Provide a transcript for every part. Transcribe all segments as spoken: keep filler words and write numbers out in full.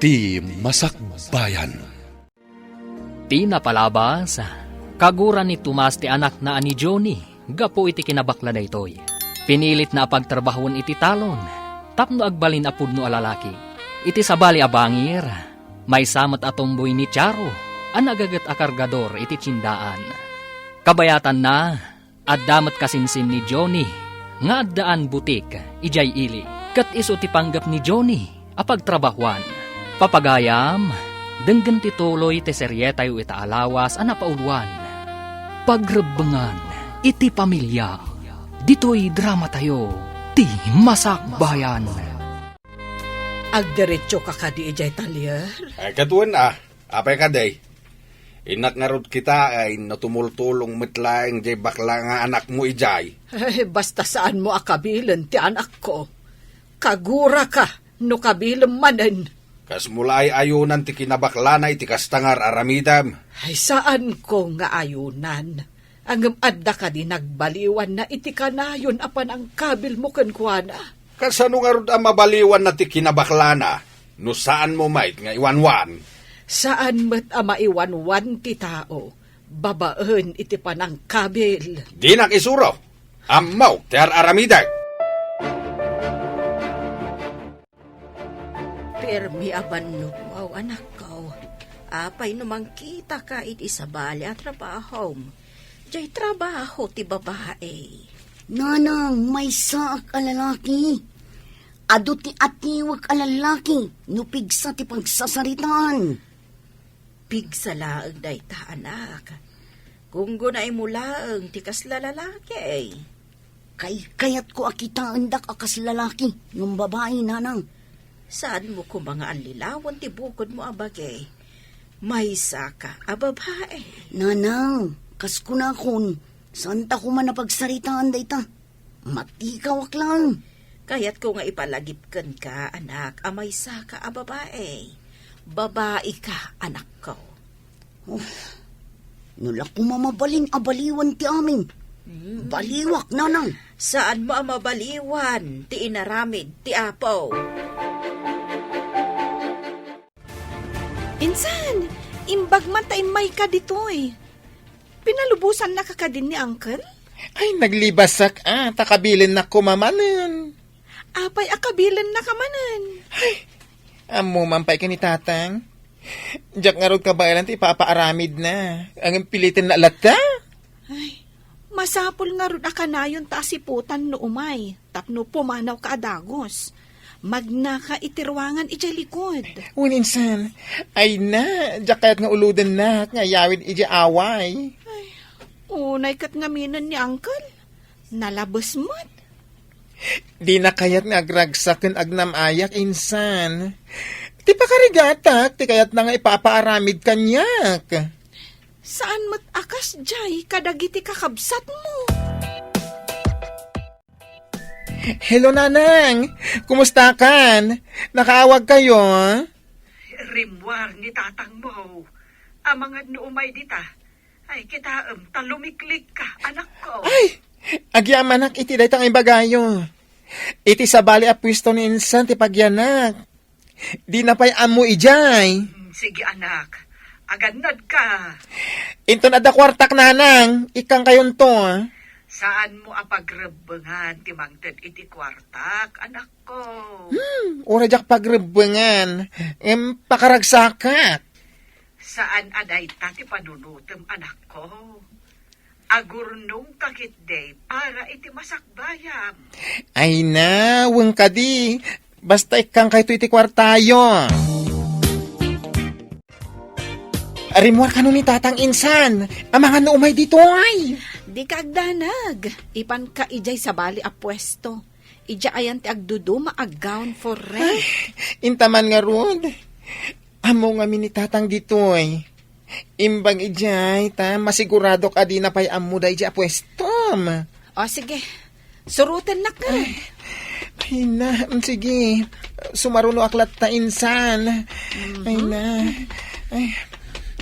Ti Masakbayan. Ti napalabas, kagura ni Tomas ti anakna a ni Johnny gapu iti kinabakla daytoy. Pinilitna a pagtrabahoen iti talon tapno agbalin a pudno a lalaki. Iti sabali a bangir, maysa met a tomboy ni Charo a nagaget a kargador iti tiendaan. Kabayatanna, adda met kasinsin ni Johnny nga addaan butik idiay ili, ket isu ti panggep ni Johnny a pagtrabahoan. Papagayam, denggen ti tuloy ti serietayo ita a lawas a napauluan, Pagrebbengan iti Pamilia. Ditoy dramatayo, Ti Masakbayan. Agdiretsoka kadi idiay talyer? Ay, ket wen a. Apay kadi? Innak ngarud kitaen no tumultulong met laeng diay bakla nga anakmo idiay. Ay, basta saanmo a kabilen ti anakko. Kaguraka no kabilem manen. Kasmo la ay ayunan ti kinabaklana iti kasta nga ar-aramidem? Ay, saanko nga ayunan. Ngem adda kadi nagbaliwanna iti kanayon a panangkabilmo kenkuana? Kasano ngarud a mabaliwanna ti kinabaklana no saanmo met nga iwanwan? Saan met a maiwanwan ti tao babaen iti panangkabil. Dinak isuro. Ammok ti ar-aramidek. Permi a bannogmo, anakko. Apay no mangkitaka iti sabali a trabahom? Diay trabaho ti babae. Nanang, maysaak a lalaki. Adu ti atiwek a lalaki no pigsa ti pagsasaritaan. Pigsa laeng dayta, anak. Gunggunaimo laeng ti kasla lalaki. Kaykayatko a kitaendak a kas lalaki ngem babai, nanang. Saanmo koma nga allilawen ti bukodmo a bagi? Maysaka a babai. Nanang, kas kunakon, saanta koma a pagsaritaan dayta. Matikawak laeng. Kayatko nga ipalagip kenka, anak, a maysaka a babai. Babaika, anakko. Oh, no la koma mabalin a baliwan ti amin. Mm. Baliwak, nanang. Saanmo a mabaliwan ti inaramid ti Apo? Insan, imbag man ta immayka ditoy. Pinalubosannaka kadin ni Uncle? Ay, naglibasak a, ta kabilennak koma manen. Apay a kabilennaka manen? Ay, ammo man pay ken ni Tatang. Diak ngarud kabaelan ti ipapaaramidna. Ngem pilitenna latta. Ay, masapul ngarud a kanayon ta asiputan no umay. Tapno pumanawka a dagus. Magnaka iti ruangan idiay likod. Wen, insan. Ay na, diak kayat nga ulodennak nga ayawid idiay away. Ay, unay ket ngaminen ni Uncle. Nalabes met. Dina kayat nga agragsak ken agnam-ayak, insan. Ti pakarigatak, ti kayatna nga ipapaaramid kaniak. Saan met a kasdiay kadagiti kakabsatmo? Hello, Nanang! Kumustakan? Nakaawagkayo? Rimmuar ni tatangmo. Amangan no umay dita. Ay, kitaem, ta lumiklikka, anakko. Ay! Agyamanak iti dayta nga ibagayo. Iti sabali a puesto ni insan ti pagyanak. Dina pay ammo idiay. Mm, sige, anak. Agannadka. Inton adda kuartak, Nanang, ikkangkayonto. Saanmo a pagrebbengan ti mangted iti kuartak, anakko? Hmm, uray diak pagrebbengan. Em, pakaragsakak. Saan a dayta ti panunotem, anakko? Agurnongka ketdi para iti masakbayam. Ay na, wen kadi. Basta ikkangkayto iti kuartayo. Rimmuar kano ni Tatang insan. Amangan no umay ditoy. Dika agdanag. Ipanka idiay sabali a puesto. Idiay ayan ti agduduma a gown for rent. Ay, intaman ngarud. Ammo ngamin ni Tatang ditoy. Imbag idiay, ta masiguradok a dina pay ammo daydiay a puestom. O, sige. Surutennak nga. Ay, ay na, mm, sige. Sumarunoak latta insan. Mhm. Ay na. Ay.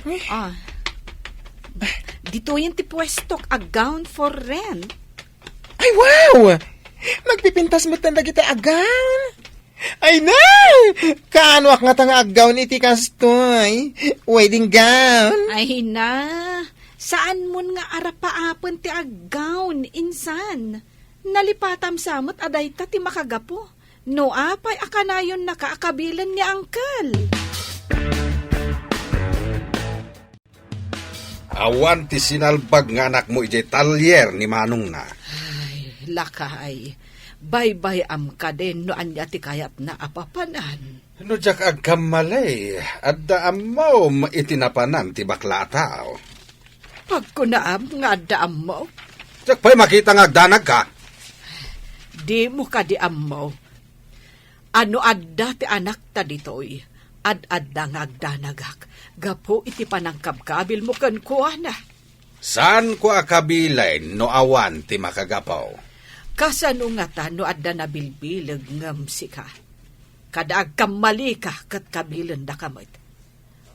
Ay. Ah. Ditoyen ti puestok a gown for rent. Ay, wow! Nagpipintas metten dagiti a gown. Ay na! Kaanoak ngata nga aggawn iti kastoy? Wedding gown? Ay na, saanmon nga arapaapen ti aggawn, insan. Nalipatam sa met a dayta ti makagapu. No apay a kanayonnaka a kabilen ni Uncle? Awan ti sinalbag nga anakmo idiay talyer ni manongna. Ay, lakay. Baybay-am kadin no ania ti kayatna a papanan. No diak agkamali, adda ammom iti napanan ti bakla a tao. Pagkunaam nga adda ammo? Diak pay makita nga agdanagka. Dimo kadi ammo. Ano adda ti anakta ditoy? Ad-adda nga agdanagak gapu iti panangkabkabilmo kenkuana. Saanko a kabilen no awan ti makagapu. Kasano ngata no adda nabilbileg ngem sika? Kada agkammalika ket kabilendaka met.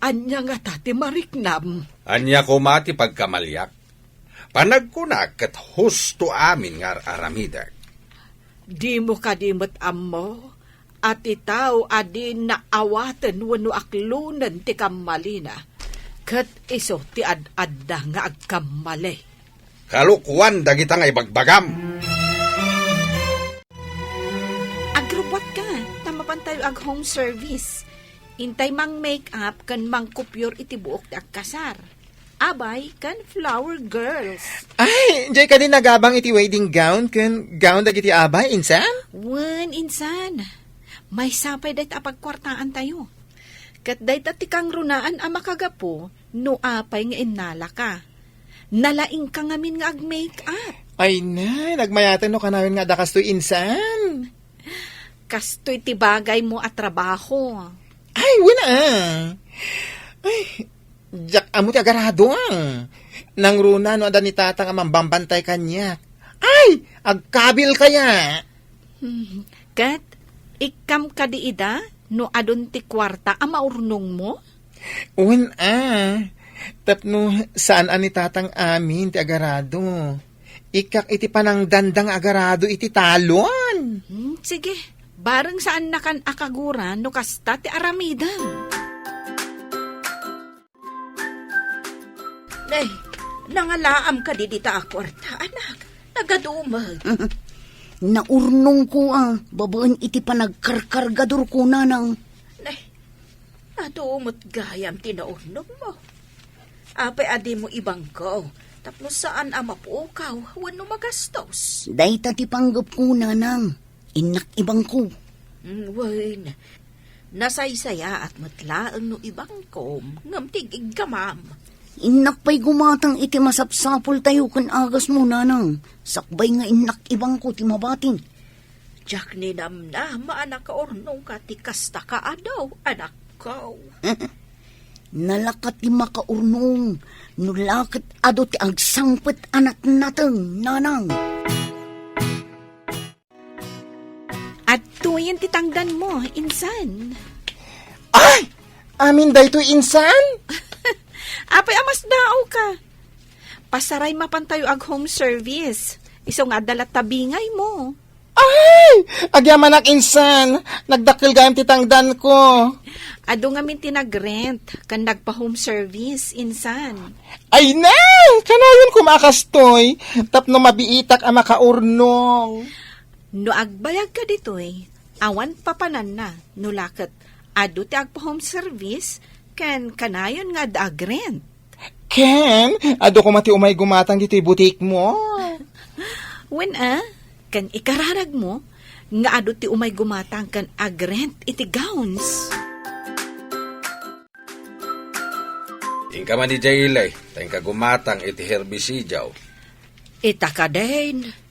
Ania ngata ti mariknam? Ania koma ti pagkamaliak? Panagkunak ket husto amin nga ar-aramidek. Dimo kadi met ammo a ti tao a di naawaten wenno aklonen ti kammalina, ket isu ti ad-adda nga agkammali. Kalokuan dagita nga ibagbagam. Agrubbuatka, ta mapantayo ag-home service. Intay mang-make-up ken mangkupyor iti buok ti agkasar. Abay ken flower girls. Ay, diay kadi nagabang iti wedding gown ken gown dagiti abay, insan? Wen, insan. Maysa pay dayta a pagkuartaantayo. Ket dayta ti kangrunaan a makagapu no apay nga innalaka. Nalaingka ngamin nga ag-make up. Ay na, nagmayaten no kanayon nga adda kastoy, insan. Kastoy ti bagaymo a trabaho. Ay, wen a. Ay, diak ammo ti agarado a. Nangruna no adda ni tatang a mambambantay kaniak. Ay, agkabil kaya. Hmm, ket, ikkam kadi ida no adun ti kuarta a maurnongmo? Wen a, tapno saan a ni tatang amin ti agarado. Ikkak iti panangdanda nga agarado iti talon. Hmm, sige, bareng saannakan a kagura no kasta ti aramidem. Nay, nangalaam kadi dita a kuarta, anak? Nagadumek. Naurnongko a, babaen iti panagkarkargadorko, nanang. Nay, adu met gayam ti naurnongmo. Apay a dimo ibangko, tapno saan a mapukaw wenno magastos? Dayta ti panggepko, nanang. Innak ibangko. Mm, wen, nasaysayaat met laeng no ibangkom, ngem ti iggamam. Innak pay gumatang iti masapsapultayo ken agasmo, nanang. Sakbay nga innak ibangko ti mabatin. Diak ninamnama a nakaurnongka ti kasta ka adu, anakko. Nalaka ti makaurnong, no la ket adu ti agsangpet a natnateng, nanang. Adtoyen ti tangdanmo, insan. Ay! Amin daytoy, insan? Apay a masdaawka? Pasaray mapantayo ag-home service. Isu nga adda latta bingaymo. Ay! Agyamanak, insan. Nagdakkel gayam ti tangdanko. Adu ngamin ti nag-rent ken nagpa-home service, insan. Ay na! Kanayon koma a kastoy, tapno mabiitak a makaurnong. No agbayagka ditoy, awan papananna, no la ket adu ti agpa-home service, ken kanayon nga adda agrent. Ken, adu koma ti umay gumatang ditoy butikmo. Wen a, ken ikararagmo, nga adu ti umay gumatang ken agrent iti gowns. Inka man idiay ili, ta inka gumatang iti herbisidio. Ita kadin.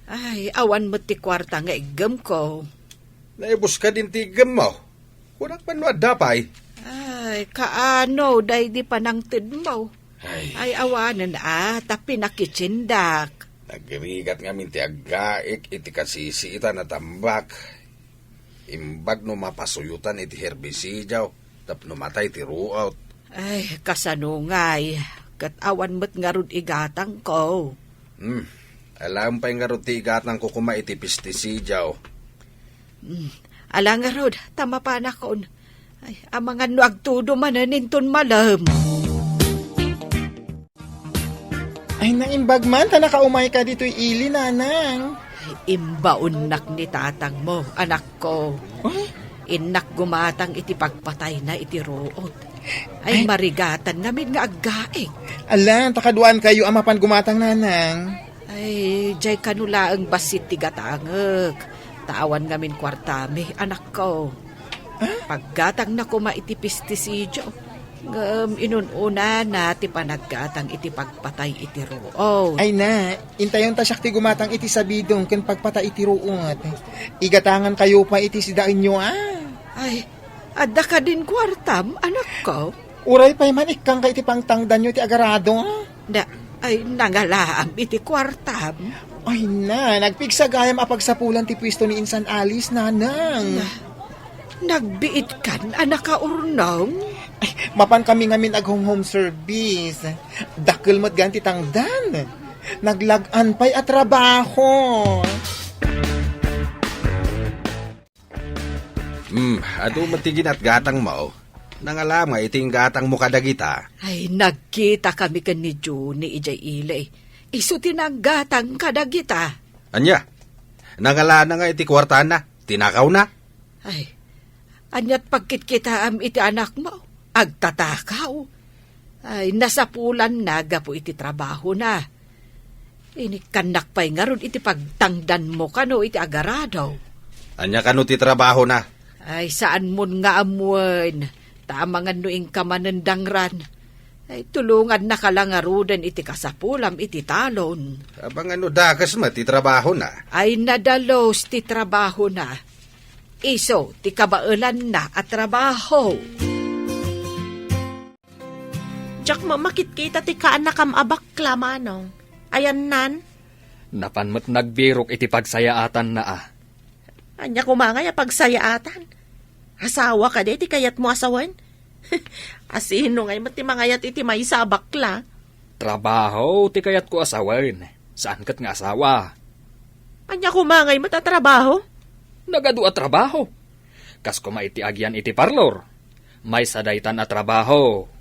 Ay, awan met ti kuarta nga iggemko. Naibus kadin ti iggemmo. Kunak man no adda pay. Ay, kaano daydi panangtedmo? Ay. Ay, awanen a, ta pinakitsindak. Nagrigat ngamin ti aggaik iti kasisiitan a tambak. Imbag no mapasuyotan iti herbisidio tapno matay ti ruot. Ay, kasano ngay, ket awan met ngarud igatangko. Hmm, alaem pay ngarud ti igatangko koma iti pestisidio. Hmm, Ala ngarud, ta mapanakon. Ay, amangan no agtudo manen inton malem. Ay, naimbag man ta nakaumayka ditoy ili, nanang. Ay, imbaonnak ni tatangmo, anakko. Oh? Innak gumatang iti pagpatayna iti ruot. Ay, Ay. Marigatan ngamin nga aggaing. Ala, ta kaduaankayo a mapan gumatang, nanang. Ay, jay kano laeng bassit ti gatangek. Ta awan ngamin kuartami, anakko. Ah? Paggatangna koma iti pestisidio. Ngem inun-unana ti panaggatang iti pagpatay iti ruot. Ay na, intayon ta siak ti gumatang iti sabidong ken pagpatay iti ruot. Igatangankayo pay iti sidaenyo, a. Ay, adda kadin kuartam, anakko? Uray pay man ikkangka iti pangtangdanyo ti agarado, a. Na, ay, nangalaam iti kuartam? Ay na, nagpigsagayam a pagsapulan ti puesto ni Insan Alice, nanang. Na, nagbiitkan a nakaurnong? Ay, mapan kami ngamin ag-home-home service. Dakkel met gayam ti tangdan. Naglag-an pay a trabaho. Hmm, adu met ti ginatgatangmo. Nangalam nga iti inggatangmo kadagita. Ay, nagkita kami ken ni Juni idiay ili. Isu ti nanggatang kadagita. Ania? Nangalana nga iti kuartana, tinakawna? Ay, aniat pagkitkitaam iti anakmo? Agtatakaw. Ay, nasapulanna gapu iti trabahona. Inikkannak pay ngarud iti pagtangdanmo kano iti agarado. Ania kano ti trabahona? Ay, saanmon nga ammoen. Ta amangan no inka manen dangran. Ay, tulongannaka la ngaruden iti kasapulam iti talon. Amangan no dakes met ti trabahona? Ay, nadalus ti trabahona. Isu ti kabaelanna a trabaho. Diak met makitkita ti kaannakam a bakla, Manong. Ayannan? Napan met nagbirok iti pagsayaatanna, a. Ania koma ngay a pagsayaatan? Asawa kadi ti kayatmo a sawen? Asino ngay met ti mangayat iti maysa a bakla? Trabaho ti kayatko a sawen, saan ket nga asawa. Ania koma ngay met a trabaho? Nagadu a trabaho. Kas koma iti agian iti parlor. Maysa daytan a trabaho.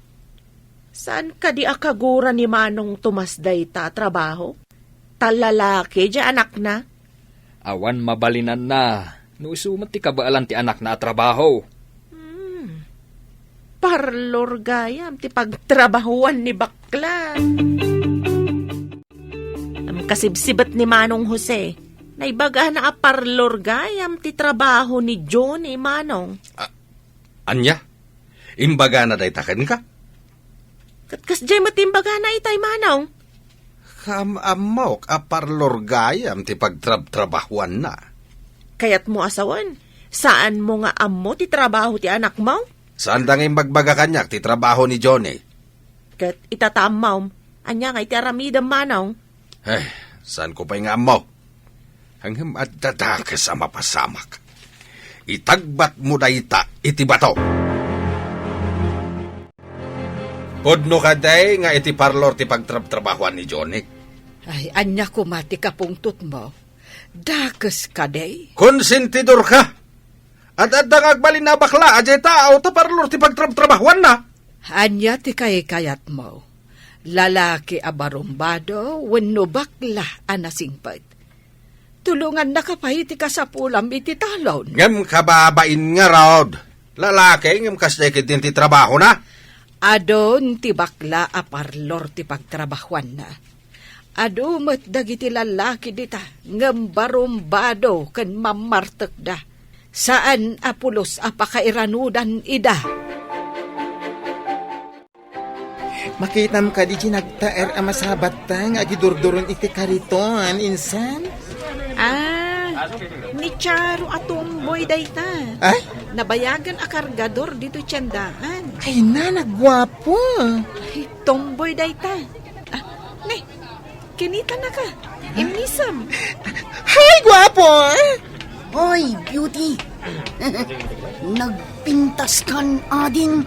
Saan kadi a kagura ni Manong Tomas dayta a trabaho? Ta lalaki diay anakna? Awan mabalinanna no isu met ti kabaelan ti anakna a trabaho. Hmm. Parlor gayam ti pagtrabahuan ni bakla. Am kasibsibet ni Manong Jose, naibagana a parlor gayam ti trabaho ni Johnny, Manong. A-, ania? Imbagana dayta kenka? Ket kasdiay met imbagana itay, Manong. Kaam-ammok a parlor gayam ti pagtrabtrabahuanna. Kayatmo a sawen, saanmo nga ammo ti trabaho ti anakmo? Saanda nga imbagbaga kaniak ti trabaho ni Johnny. Ket ita ta ammom, ania nga iti aramidem, Manong? Eh, saanko pay nga ammo? Ngem adda dakes a mapasamak. Itagbatmo dayta iti bato. Pudno kadi nga iti parlor ti pagtrabtrabahuan ni Johnny? Ay, ania koma ti kapungtotmo? Dakes kadi? Konsentidorka! Ad-adda nga agbalin a bakla a diay tao ta parlor ti pagtrabtrabahuanna. Ania ti kaykayatmo? Lalaki a barumbado wenno bakla a nasingpet? Tulongannaka pay iti kasapulam iti talon. Ngem kababain ngarud. Lalaki, ngem kasdiay ketdin ti trabahona? Adun ti bakla a parlor ti pagtrabahuanna. Adu met dagiti lallaki dita ngem barumbado ken mammartekda. Saan a pulos a pakairanudan ida. Makitam kadi ti nagtaer a masabatta nga agidurduron iti kariton, insan? Ah, ni Charo a tomboy dayta. Ay? Nabayagan a kargador ditoy tiendaan. Ay na, nagguapo. Ay, tomboy dayta. Ah, ne, kinitanaka. Immisem. Hi, guapo! Hoy, beauty! Nagpintaskan adin.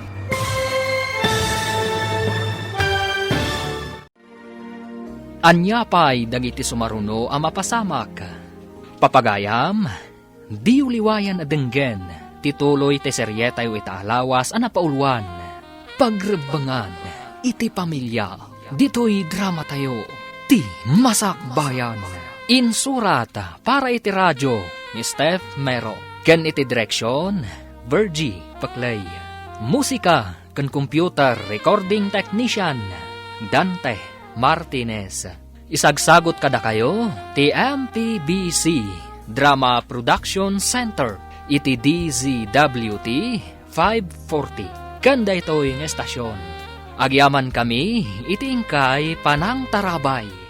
Ania pay dagiti sumaruno a mapasamak? Papagayam, Diyo liwayan a denggen ti tuloy ti serietayo ita a lawas a napauluan, Pagrebbengan iti Pamilia. Ditoy dramatayo, Ti Masakbayan. Insurat para iti radio ni Steph Mero. Ken iti direksion, Virgie Paclay. Musika ken computer recording technician, Dante Martinez. Isagsagut kadakayo ti M P B C Drama Production Center iti D Z W T five forty. Ken daytoy nga estasion, agyamankami iti inkay panangtarabay.